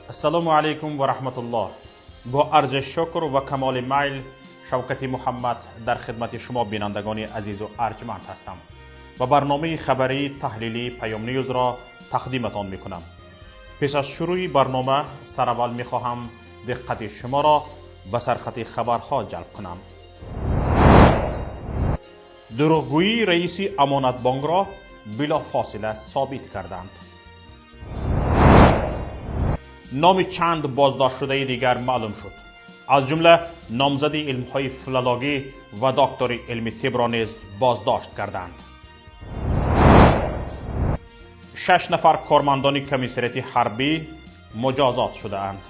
Ассалому алайкум ва раҳматуллоҳ. Бо арзи шукр ва камоли майл Шавкати Муҳаммад дар хидмати шумо бинандагони азизу арҷманд ҳастам ва барномаи хабарии таҳлилии Паём Ньюзро тақдиматон мекунам. Пеш аз шурӯи барнома сараввал мехоҳам диққати шуморо ба сархати хабарҳо ҷалб кунам. Дурӯғгӯии раиси Амонатбонкро билофосила собит карданд. Номи чанд боздоштшудаи дигар маълум шуд. Аз ҷумла номзади илмҳои филологӣ ва доктори илми тибро низ боздошт карданд. 6 нафар кормандони комиссариати ҳарбӣ муҷозот шудаанд.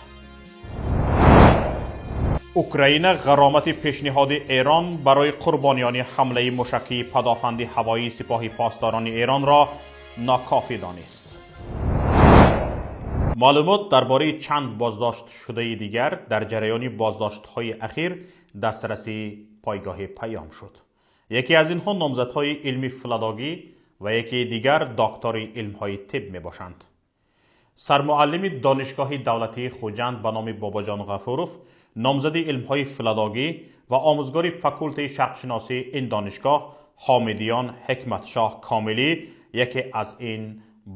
Украина ғаромати пешниҳоди Эрон барои қурбониёни ҳамлаи мушакии падофанди ҳавоии сипоҳи посдорони Эронро нокофӣ донист. Маълумот дар бораи чанд боздоштшудаи дигар дар ҷараёни боздоштҳои ахир дастраси пойгоҳи Паём шуд. Яке аз инҳо номзадҳои илми филологӣ ва яке дигар доктори илмҳои тиб мебошанд. Сармуаллими Донишгоҳи давлатии Хуҷанд ба номи Бобоҷон Ғафуров, номзади илмҳои филологӣ ва омӯзгори факултаи шарқшиносии ин донишгоҳ Ҳомидиён Ҳикматшоҳ Комилӣ яке аз ин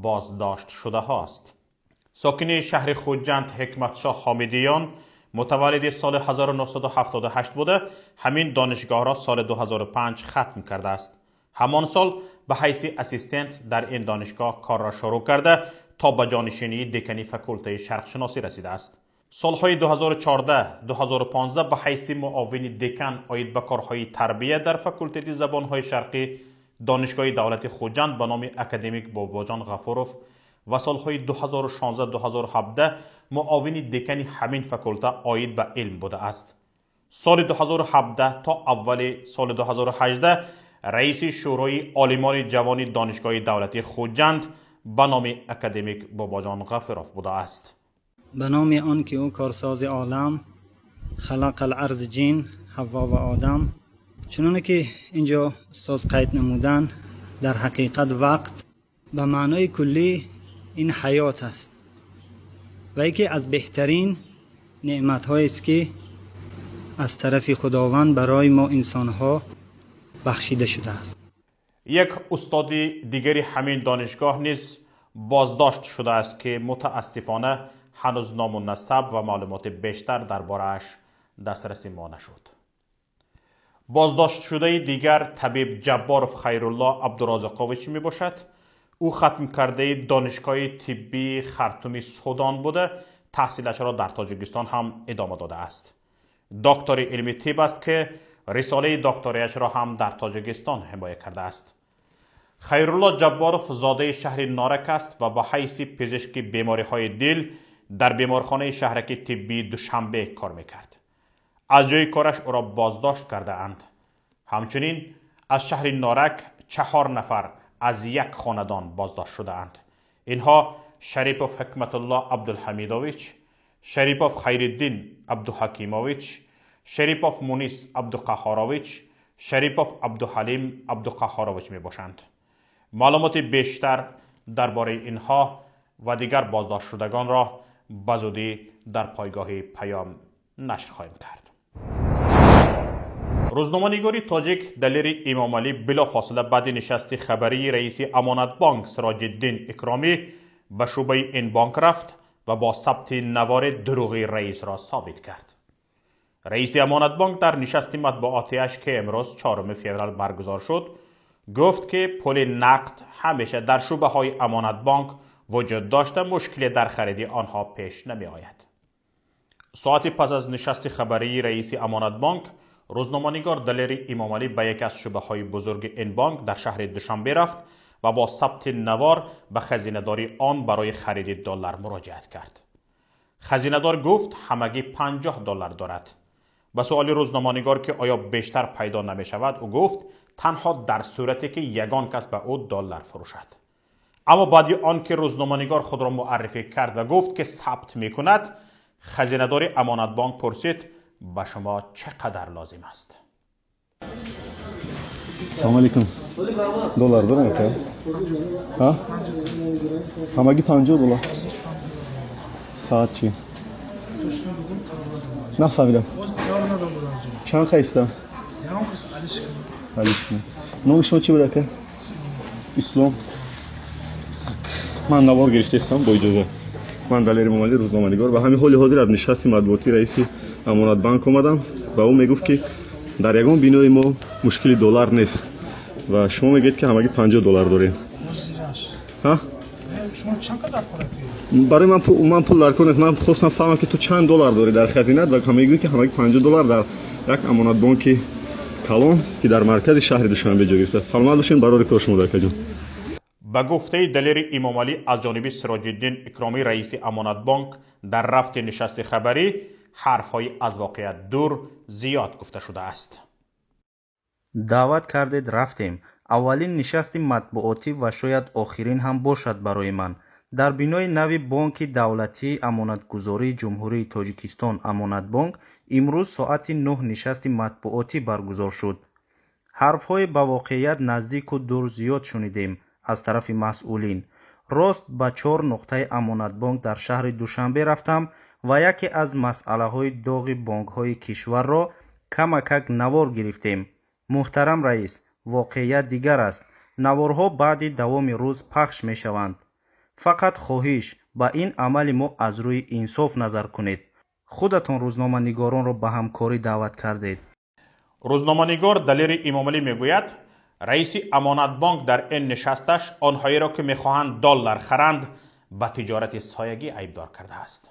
боздоштшудаҳост. Сокини шаҳри Хуҷанд Ҳикматшоҳ Ҳомидиён мутаваллиди соли 1978 буда, ҳамин донишгоҳро соли 2005 хатм кардааст. Ҳамон сол ба ҳайси ассистент дар ин донишгоҳ корро шурӯъ карда то ба ҷонишинии декани факултаи шарқшиносӣ расидааст. Солҳои 2014-2015 ба ҳайси муовини декан оид ба корҳои тарбия дар факултети забонҳои шарқӣ Донишгоҳи давлати Хуҷанд ба номи академик Бобоҷон Ғафуров ва солҳои 2016-2017 муовини декани ҳамин факулта оид ба илм будааст. Соли 2017 то аввали соли 2018 раиси Шӯрои олимони ҷавони Донишгоҳи давлати Хуҷанд ба номи академик Бобоҷон Ғафуров будааст. Ба номи он ки ӯ корсози олам, халақ аларз ҷин, ҳавво ва одам. Чуноне ки инҷо устоз қайд намуданд, дар ҳақиқат вақт ба маънои куллӣ ин ҳаёт аст ва яке аз беҳтарин неъматҳоест ки аз тарафи Худованд барои мо инсонҳо бахшида шудааст. Як устоди дигари ҳамин донишгоҳ низ боздошт шудааст ки мутаассифона ҳанӯз ному насаб ва маълумоти бештар дар борааш дастраси мо нашуд. Боздоштшудаи дигар табиб Ҷабборов Хайрулло Абдураззоқович мебошад. Ӯ хатм кардаи Донишгоҳи тиббии Хартуми Судон буда, таҳсилашро дар Тоҷикистон ҳам идома додааст. Доктори илми тиб аст ки рисолаи докторияшро ҳам дар Тоҷикистон ҳимоя кардааст. Хайрулло Ҷабборов зодаи шаҳри Норак аст ва ба ҳайси пизишки бемориҳои дил дар беморхонаи шаҳраки тиббии Душанбе кор мекард. Аз ҷои кораш ӯро боздошт кардаанд. Ҳамчунин аз шаҳри Норак 4 нафар аз як хонадон боздошт шудаанд. Инҳо Шарипов Ҳикматулло Абдулҳамидович, Шарипов Хайриддин Абдуҳакимович, Шарипов Мунис Абдуқаҳҳорович, Шарипов Абдуҳалим Абдуқаҳҳорович мебошанд. Маълумоти бештар дар бораи инҳо ва дигар боздоштшудагонро ба зудӣ дар пойгоҳи Паём нашр хоҳем кард. Рӯзноманигори тоҷик Далери Имомалӣ билофосила баъди нишасти хабарии раиси Амонатбонк Сироҷиддин Икромӣ ба шӯъбаи ин бонк рафт ва бо сабти навори дурӯғи раисро собит кард. Раиси Амонатбонк дар нишасти матбуотиаш ки имрӯз 4 феврал баргузор шуд, гуфт ки пули нақд ҳамеша дар шӯъбаҳои Амонатбонк вуҷуд дошта, мушкиле дар хариди онҳо пеш намеояд. Соати пас аз нишасти хабарии раиси Амонатбонк рӯзноманигор Далери Имомалӣ ба яке аз шӯъбаҳои бузурги ин бонк дар шаҳри Душанбе рафт ва бо сабти навор ба хазинадори он барои хариди доллар муроҷиат кард. Хазинадор гуфт ҳамагӣ 50 доллар дорад. Ба суоли рӯзноманигор ки оё бештар пайдо намешавад, ӯ гуфт танҳо дар сурате ки ягон кас ба ӯ доллар фурӯшад. Аммо баъди он ки рӯзноманигор худро муаррифӣ кард ва гуфт ки сабт мекунад, хазинадори Амонатбонк пурсид ба шумо чӣ қадар лозим аст? Салом алейкум. Доллар дорем ака? Ҳа? Ҳамагӣ 50 доллар. Соат чӣ? Нафаҳмидам. Чанд қайста? Номи шумо чӣ буд, ака? Ислом. Ман навор гирифтаистам бо иҷоза. Ман Далер Эмомалӣ, рӯзноманигор, ва ҳамин ҳоли ҳозир аз нишасти матбуотии раиси Амонатбанк омадам ва ӯ мегуфт, ки дар ягон бинои мо мушкили доллар нест ва шумо мегӯед, ки ҳамагӣ 50 доллар дорем. Барои ман пул дар кор нест. Ман хостам фаҳмам, ки ту чанд доллар дорӣ дар хазинат ва мегӯӣ, ки ҳамагӣ 50 доллар дар як амонатбонки калон, ки дар маркази шаҳри Душанбе ҷой гирифтааст. Саломат бошед, барори кор шумо, акаҷон. Ба гуфтаи Далери Эмомалӣ, аз ҷониби Сироҷиддин Икромӣ, раиси Амонатбонк, дар рафти нишасти хабарӣ ҳарфҳои аз воқеият дур зиёд гуфта шудааст. Даъват кардед, рафтем. Аввалин нишасти матбуотӣ ва шояд охирин ҳам бошад барои ман. Дар бинои нави Бонки давлатии амонатгузории Ҷумҳурии Тоҷикистон Амонатбонк имрӯз соати 9 нишасти матбуотӣ баргузор шуд. Ҳарфҳои ба воқеият наздику дур зиёд шунидем аз тарафи масъулин. Рост ба 4 нуқтаи Амонатбонк дар шаҳри Душанбе рафтам ва яке аз масъалаҳои доғи бонкҳои кишварро камакак навор гирифтем. Муҳтарам раис, воқеият дигар аст. Наворҳо баъди давоми рӯз пахш мешаванд. Фақат хоҳиш, ба ин амали мо аз рӯи инсоф назар кунед. Худатон рӯзноманигоронро ба ҳамкорӣ даъват кардед. Рӯзноманигор Далери Эмомалӣ мегӯяд, раиси Амонатбонк дар ин нишасташ онҳоеро, ки мехоҳанд доллар харанд, ба тиҷорати соягӣ айбдор кардааст.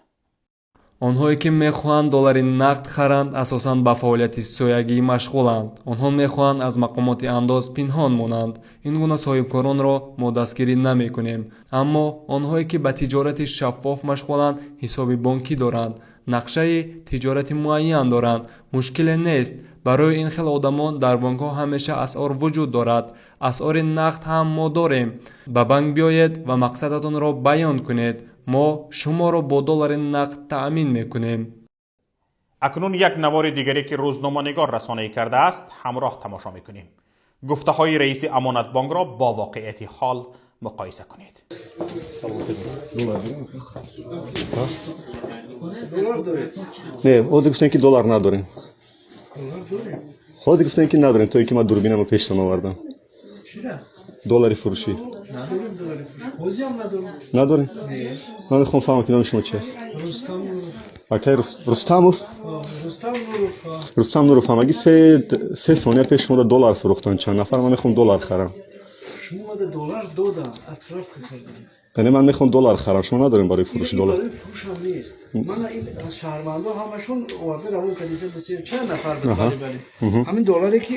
Онҳое, ки мехоҳанд доллари нақд харанд, асосан ба фаъолияти соягӣ машғуланд. Онҳо мехоҳанд аз мақомоти андоз пинҳон монанд. Ин гуна соҳибкоронро мо дастгирӣ намекунем. Аммо онҳое, ки ба тиҷорати шаффоф машғуланд, ҳисоби бонкӣ доранд, нақшаи тиҷорати муайян доранд. Мушкиле нест. Барои ин хел одамон дар бонкҳо ҳамеша асъор вуҷуд дорад. Асъори нақд ҳам мо дорем. Ба банк биёед ва мақсадатонро баён кунед. Мо шуморо бо доллари нақд таъмин мекунем. Акнун як навори дигаре, ки рӯзноманигор расонаӣ кардааст, ҳамроҳ тамошо мекунем. Гуфтаҳои раиси Амонатбонкро бо воқеияти ҳол муқоиса кунед. Не, ҳозир гуфтем, ки доллар надорем. Ҳозир гуфтем, ки надорем, то ин ки ман дурбинамро пештон овардам. Доллари фурӯшӣ надорем. Ман мехоҳам фаҳмам, ки номи шумо чи аст. Акай Рустамов. Рустам Нуров, ҳамагӣ се сония пеш шумо доллар фурӯхтанд чанд нафар. Ман мехоҳам доллар харам. Яъне ман мехоҳам доллар харам, шумо надорем барои фурӯши доллар? Барои фурӯшам нест. Ман ин аз шаҳрвандо ҳамашон оварда равон кардиса, чанд нафар буд, бале. Ҳамин долларе, ки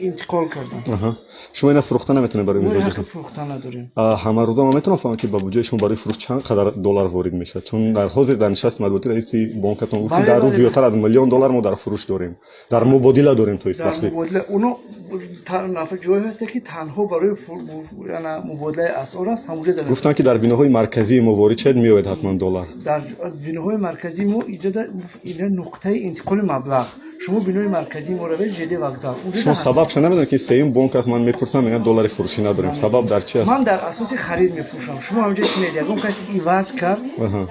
интиқол кардам. Шумо ина фурӯхта наметавонед барои мизоҷ? Мо фурӯхта надорем. Ҳама рӯза ман метавонам фаҳмам, ки ба буҷаи шумо барои фурӯш чанд қадар доллар ворид мешавад? Чун дар ҳозир дар нишасти матбуотӣ раиси бонкатон гуфт, ки дар рӯз зиёдтар аз миллион доллар мо дар фурӯш дорем, дар мубодила дорем. То истбахши оно ҷое ҳаста, ки танҳо барои мубодилаи асъор аст, ҳамонҷо гуфтанд, ки дар биноҳои марказии мо ворид шавед, меояд ҳатман доллар. Дар биноҳои марказии мо иҷода нуқтаи интиқоли маблағ. Шумо бинои марказии мо равед, ЖД вокзал. Шумо сабабша намедонед, ки сеюм бонк аст? Ман мепурсам, мегӯянд, доллари фурӯшӣ надорем. Сабаб дар чи аст? Ман дар асоси харид мефурӯшам. Шумо ҳамҷо шинед, ягон кас иваз кард,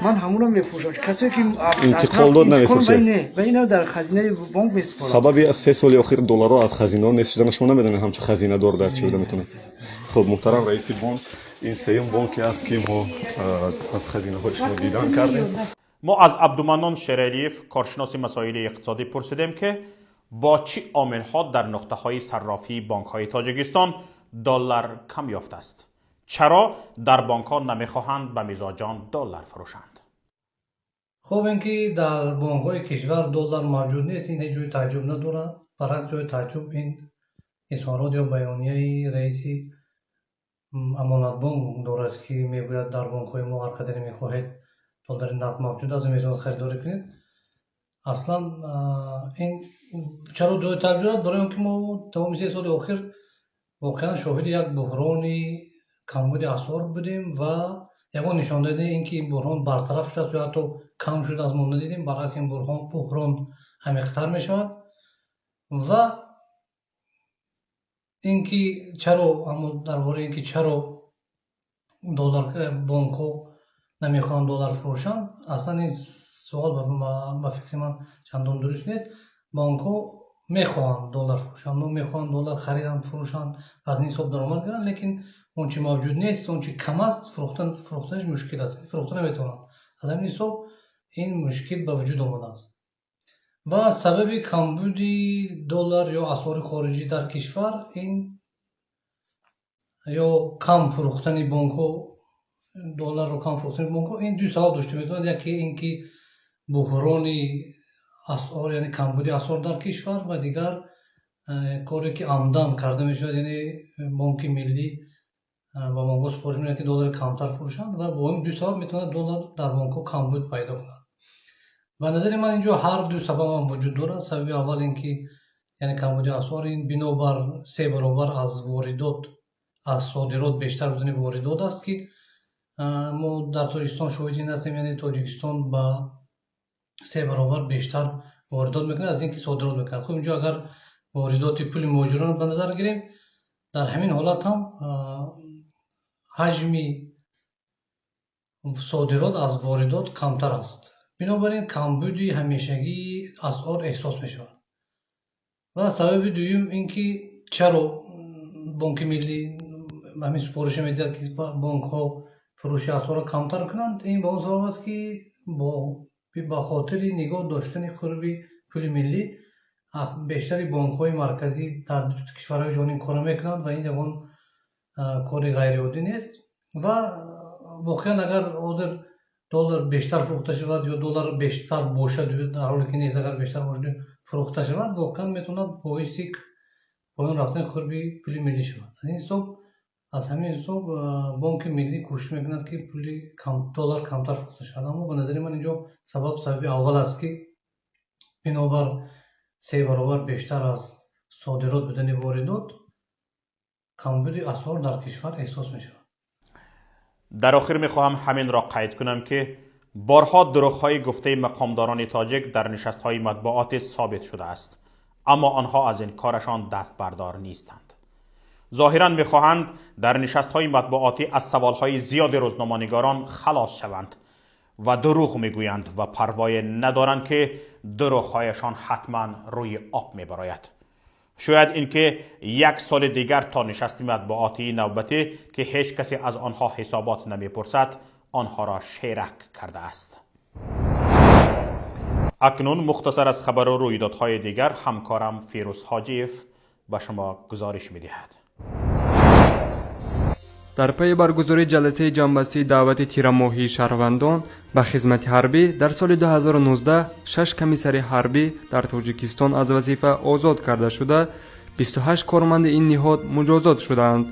ман ҳамонро мефурӯшам. Касое ки интиқол дод, намефурӯшед? Не, ва ино дар хазинаи бонк месупорам. Сабаби аз 3 соли охир долларҳо аз хазинаҳо нест шудана шумо намедонед, ҳамчун хазинадор дар чӣ буда метавонад? Хуб, муҳтарам раиси бонк, ин сеюм бонке аст, ки мо аз хазинаҳои шумо дидан кардем. Мо аз Абдуманнон Шералиев, коршиноси масоили иқтисодӣ, пурсидем, ки бо чӣ омилҳо дар нуқтаҳои саррофии бонкҳои Тоҷикистон доллар кам ёфтааст? Чаро дар бонкҳо намехоҳанд ба мизоҷон доллар фурӯшанд? Хуб, ин ки дар бонкҳои кишвар доллар мавҷуд нест, ин ҳеҷ ҷои тааҷҷуб надорад. Баръакс, ҷои тааҷҷуб ин изҳорот ё баёнияи раиси Амонатбонк дорад, ки мегӯяд, дар бонкҳои мо ҳар қадаре мехоҳед доллари нақд мавҷуд аст, метавонед харидорӣ кунед. Аслан ин чаро ҷои тааҷҷуб дорад? Барои он ки мо тамоми 3 соли охир воқеан шоҳиди як буҳрони камбуди асъор будем ва ягон нишондиҳандаи ин ки ин буҳрон бартараф шудааст ё ҳатто кам шудааст, мо надидем. Баръакс, ин буҳрон амиқтар мешавад. Ва ин ки чаро, дар бораи ин ки чаро доллар бонкҳо намехоҳанд доллар фурӯшанд. Аслан ин суол ба фикри ман чандон дуруст нест. Бонкҳо мехоҳанд доллар фурӯшанд, мехоҳанд доллар хариданд, фурӯшанд, аз ин ҳисоб даромад гиранд, лекин он чи мавҷуд нест, он чи кам аст, фурӯхтанаш мушкил аст, фурӯхта наметавонанд. Аз ҳамин ҳисоб ин мушкил ба вуҷуд омадааст. Ва сабаби камбуди доллар ё асъори хориҷӣ дар кишвар ин ё кам фурӯхтани бонкҳо, долларро кам фурӯхтани бонкҳо, ин ду сабаб дошта метавонад. Яке ин ки буҳрони асъор, яъне камбуди асъор дар кишвар, ва дигар коре ки амдан карда мешавад, яъне Бонки Миллӣ ба бонкҳо супориш медиҳад, ки доллари камтар фурӯшанд, ва бо ин ду сабаб метавонад доллар дар бонкҳо камбуд пайдо кунад. Ба назари ман инҷо ҳар ду сабаб ҳам вуҷуд дорад. Сабаби аввал ин ки яъне камбуди асъор ин бинобар 3 баробар аз воридот, аз содирот бештар будани воридот аст, ки мо дар Тоҷикистон шоҳиди ин ҳастем, яъне Тоҷикистон ба 3 баробар бештар воридот мекунад аз ин ки содирот мекунад. Хуб, инҷо агар воридоти пули муҳоҷиронро ба назар гирем, дар ҳамин ҳолат ҳам ҳаҷми содирот аз воридот камтар аст. Бинобар ин камбуди ҳамешагии асъор эҳсос мешавад. Ва сабаби дуюм ин ки чаро Бонки Миллӣ ҳамин супориша медиҳад, ки бонкҳо фурӯши асъорро камтар кунанд, ин ба он сабаб аст, ки ба хотири нигоҳ доштани қурби пули миллӣ бештари бонкҳои марказӣ дар кишварҳои ҷаҳон ин корро мекунанд ва ин ягон кори ғайриоддӣ нест. Ва воқеан агар ҳозир доллар бештар фурӯхта шавад ё доллар бештар бошад, дар ҳоле ки нест, агар бештар бошад фурӯхта шавад, воқеан метавонад боиси поён рафтани қурби пули миллӣ шавад. Аз ин ҳисоб, аз ҳамин ҳисоб Бонки Миллӣ кӯшиш мекунад, ки пули доллар камтар фурӯхта шавад. Аммо ба назари ман инҷо сабаби аввал аст, ки бинобар 3 баробар бештар аз содирот будани воридот, камбуди асъор дар кишвар эҳсос мешавад. Дар охир мехоҳам ҳаминро қайд кунам, ки борҳо дурӯғҳои гуфтаи мақомдорони тоҷик дар нишастҳои матбуотӣ собит шудааст, аммо онҳо аз ин корашон дастбардор нестанд. Зоҳиран мехоҳанд дар нишастҳои матбуотӣ аз саволҳои зиёди рӯзноманигорон халос шаванд ва дурӯғ мегӯянд ва парвое надоранд, ки дурӯғҳояшон ҳатман рӯи об мебарояд. Шояд инки 1 соли дигар то нишасти матбуотии навбатӣ, ки ҳеҷ касе аз онҳо ҳисобот намепурсад, онҳоро шерак кардааст. Акнун мухтасар аз хабару рӯйдодҳои дигар ҳамкорам Фирӯз Ҳоҷиев ба шумо гузориш медиҳад. Дар пайи баргузории ҷаласаи ҷамъбастии даъвати тирамоҳии шаҳрвандон ба хизмати ҳарбӣ дар соли 2019 6 комиссари ҳарбӣ дар Тоҷикистон аз вазифа озод карда шуда, 28 корманди ин ниҳод муҷозот шудаанд.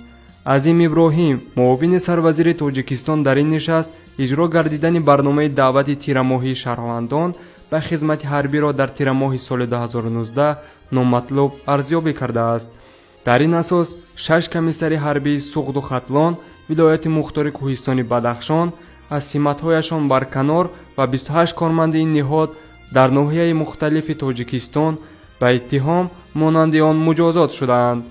Азим Иброҳим, муовини сарвазири Тоҷикистон, дар ин нишаст иҷро гардидани барномаи даъвати тирамоҳии шаҳрвандон ба хизмати ҳарбиро дар тирамоҳи соли 2019 номатлуб арзёбӣ кардааст. Дар ин асос 6 комиссари ҳарбии Суғду Хатлон, вилояти мухтори Кӯҳистони Бадахшон аз симатҳояшон барканор ва 28 корманди ин ниҳод дар ноҳияи мухталифи Тоҷикистон ба иттиҳом монанди он муҷозот шудаанд.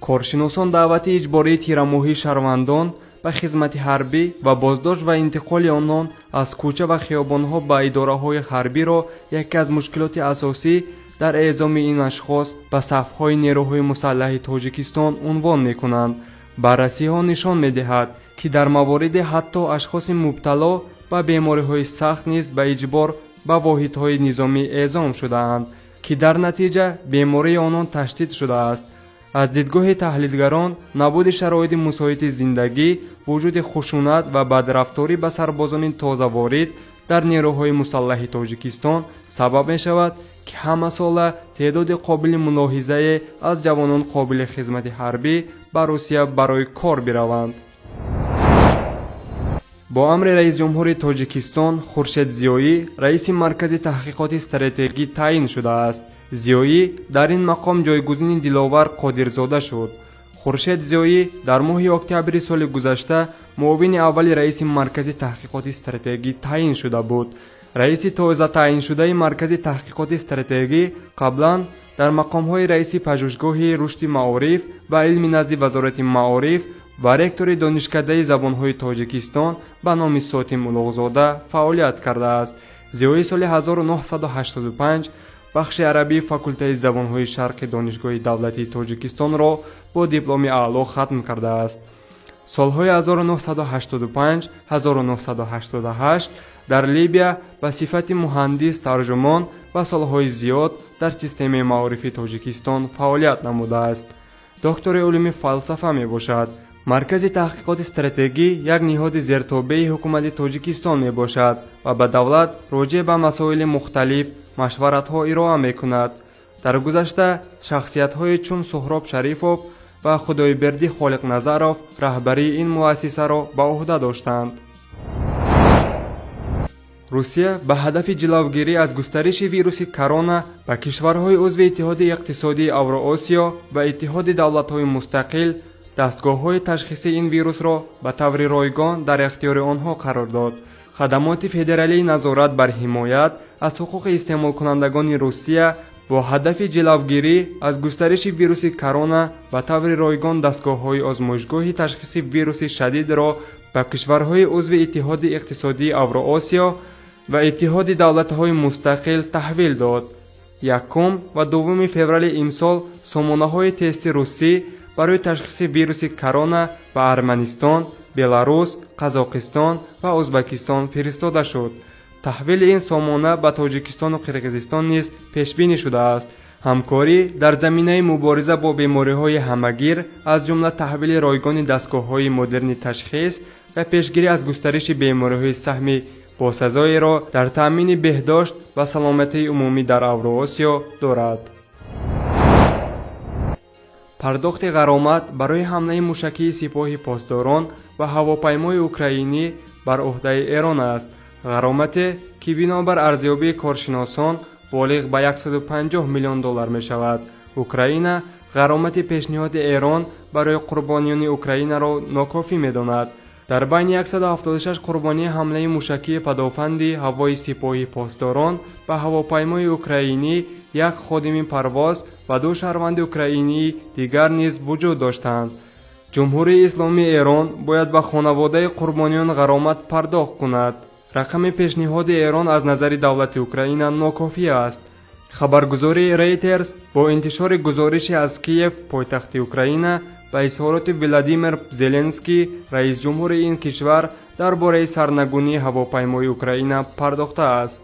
Коршиносон даъвати иҷбории тирамоҳии шаҳрвандон ба хизмати ҳарбӣ ва боздошт ва интиқоли онон аз кӯча ва хиёбонҳо ба идораҳои ҳарбиро яке аз мушкилоти асосӣ дар эъзоми ин ашхос ба сафҳои нерӯҳои мусаллаҳи Тоҷикистон унвон мекунанд. Баррасиҳо нишон медиҳад, ки дар мавориде ҳатто ашхоси мубтало ба бемориҳои сахт низ ба иҷбор ба воҳидҳои низомӣ эъзом шудаанд, ки дар натиҷа бемории онон ташдид шудааст. Аз дидгоҳи таҳлилгарон, набуди шароити мусоиди зиндагӣ, вуҷуди хушунат ва бадрафторӣ ба сарбозони тозаворид дар нерӯҳои мусаллаҳи Тоҷикистон сабаб мешавад, ки ҳамасола теъдоди қобили мулоҳизае аз ҷавонон қобили хизмати ҳарбӣ ба Русия барои кор бираванд. Бо амри раисҷумҳури Тоҷикистон Хуршед Зиёӣ раиси Маркази таҳқиқоти стратегӣ таъин шудааст. Зиёӣ дар ин мақом ҷойгузини Диловар Қодирзода шуд. Хуршед Зиёӣ дар моҳи октябри соли гузашта муовини аввали раиси Маркази таҳқиқоти стратегӣ таъин шуда буд. Раиси тоза таъиншудаи Маркази таҳқиқоти стратегӣ қаблан дар мақомҳои раиси пажӯҳишгоҳи рушди маориф ва илми назди Вазорати маориф ва ректори Донишкадаи забонҳои Тоҷикистон ба номи Сотим Улуғзода фаъолият кардааст. Зиёӣ соли 1985 бахши арабии факултаи забонҳои шарқи Донишгоҳи давлатии Тоҷикистонро бо дипломи аъло хатм кардааст. Солҳои 1985-1988 дар Либия ба сифати муҳандис тарҷумон ва солҳои зиёд дар системаи маорифи Тоҷикистон фаъолият намудааст. Доктори улуми фалсафа мебошад. Маркази таҳқиқоти стратегӣ як ниҳоди зертобеи ҳукумати Тоҷикистон мебошад ва ба давлат роҷеъ ба масоили мухталиф машваратҳо ироа мекунад. Дар гузашта шахсиятҳое чун Суҳроб Шарифов ва Худойбердӣ Холиқназаров раҳбарии ин муассисаро ба уҳда доштанд. Русия ба ҳадафи ҷилавгирӣ аз густариши вируси корона ба кишварҳои узви Иттиҳоди иқтисодии Авроосиё ва Иттиҳоди давлатҳои мустақил дастгоҳҳои ташхиси ин вирусро ба таври ройгон дар ихтиёри онҳо қарор дод. Хадамоти федералии назорат бар ҳимоят аз ҳуқуқи истеъмолкунандагони Русия бо ҳадафи ҷилавгирӣ аз густариши вируси корона ба таври ройгон дастгоҳҳои озмоишгоҳи ташхиси вируси шадидро ба кишварҳои узви Иттиҳоди иқтисодии Авроосиё ва Иттиҳоди давлатҳои мустақил таҳвил дод. 1 ва 2 феврали имсол сомонаҳои тести русӣ барои ташхиси вируси корона ба Арманистон, Беларус, Қазоқистон ва Ӯзбекистон фиристода шуд. Таҳвили ин сомона ба Тоҷикистону Қирғизистон низ пешбинӣ шудааст. Ҳамкорӣ дар заминаи мубориза бо бемориҳои ҳамагир, аз ҷумла таҳвили ройгони дастгоҳҳои модерни ташхис ва пешгирӣ аз густариши бемориҳои саҳми босазоеро дар таъмини беҳдошт ва саломатии умумӣ дар Авроосиё дорад. Пардохти ғаромат барои ҳамлаи мушакии сипоҳи посдорон ва ҳавопаймои украинӣ бар уҳдаи Эрон аст. Ғаромате, ки бинобар арзёбии коршиносон болиғ ба 150 миллион доллар мешавад. Украина ғаромати пешниҳоди Эрон барои қурбониёни Украинаро нокофӣ медонад. Дар байни 176 қурбонии ҳамлаи мушакии падофанди ҳавои сипоҳи посдорон ба ҳавопаймои украинӣ як ходими парвоз ва 2 шаҳрванди украинии дигар низ вуҷуд доштанд. Ҷумҳурии Исломии Эрон бояд ба хонаводаи қурбониён ғаромат пардохт кунад. Рақами пешниҳоди Эрон аз назари давлати Украина нокофӣ аст. Хабаргузории Рейтерс бо интишори гузорише аз Киев, пойтахти Украина, ба изҳороти Владимир Зеленский, раисҷумҳури ин кишвар, дар бораи сарнагунии ҳавопаймои Украина пардохтааст.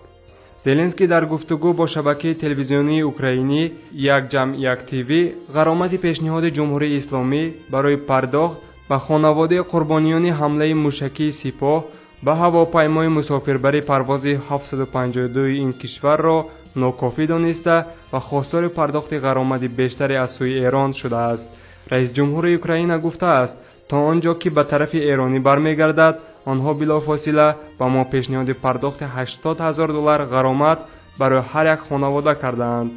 Зеленский дар гуфтугӯ бо шабакаи телевизионии украинӣ 1+1 ТВ ғаромати пешниҳоди Ҷумҳурии Исломӣ барои пардохт ба хонаводаи қурбониёни ҳамлаи мушакии сипоҳ ба ҳавопаймои мусофирбари парвози 752 ин кишварро нокофӣ дониста ва хостори пардохти ғаромати бештаре аз сӯи Эрон шудааст. Раисҷумҳури Украина гуфтааст, то он ҷо ки ба тарафи эронӣ бармегардад, онҳо билофосила ба мо пешниҳоди пардохти 80 000 доллар ғаромат барои ҳар як хонавода кардаанд.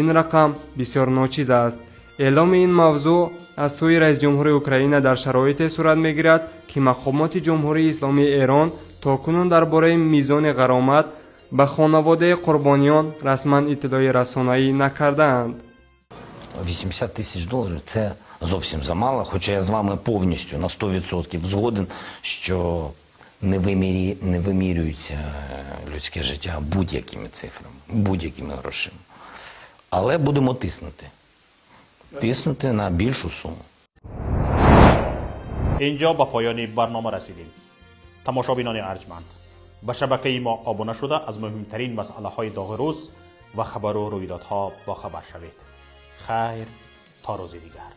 Ин рақам бисёр ночиз аст. Эъломи ин мавзӯъ аз сӯи раисҷумҳури Украина дар шароите сурат мегирад, ки мақомоти Ҷумҳурии Исломии Эрон то кунун дар бораи мизони ғаромат ба хонаводаи қурбониён расман иттилои расонаӣ накардаанд. 80 тисяч доларів – це зовсім замало, хоча я з вами повністю на 100% згоден, що не вимірюється людське життя будь-якими цифрами, будь-якими грошима. Але будемо тиснути. Тиснути на більшу суму. Инҷо ба поёни барнома расидем. Тамошобинони арҷманд, ба шабакаи мо обуна шуда аз муҳимтарин масъалаҳои доғи рӯз ва хабару рӯйдодҳо бохабар шавед. Хайр, то рӯзи дигар.